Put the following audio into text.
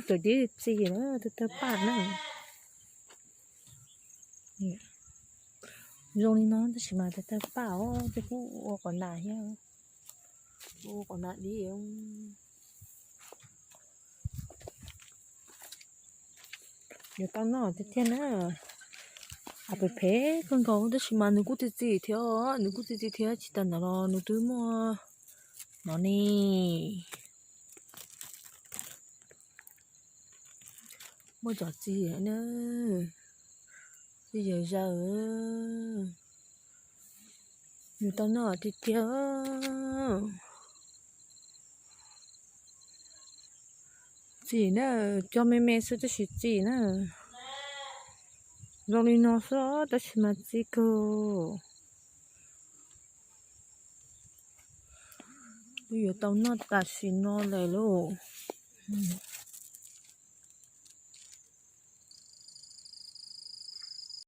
Cov dib txi na, tawg tawg paj na. Zoo li no tab sis mas tawg tawg paj os, twb kuj ua qos nas thiab, ua qos nas dib. Yuav tau noj tiag tiag na. Phem phem kawg nkaus tab sis mas nws kuj txi txiv thiab, nws kuj txi txiv thiab, tsis tas ntawd los nws twb muaj no ne. Muaj cov txiv na, txiv yawg zaws, nws tau noj tiag tiag. Txiv na, cog me me xwb tab sis txiv na. Zoo li no xwb tab sis mas txi kawg. Wb yuav tau noj tam sim no lawm lauj.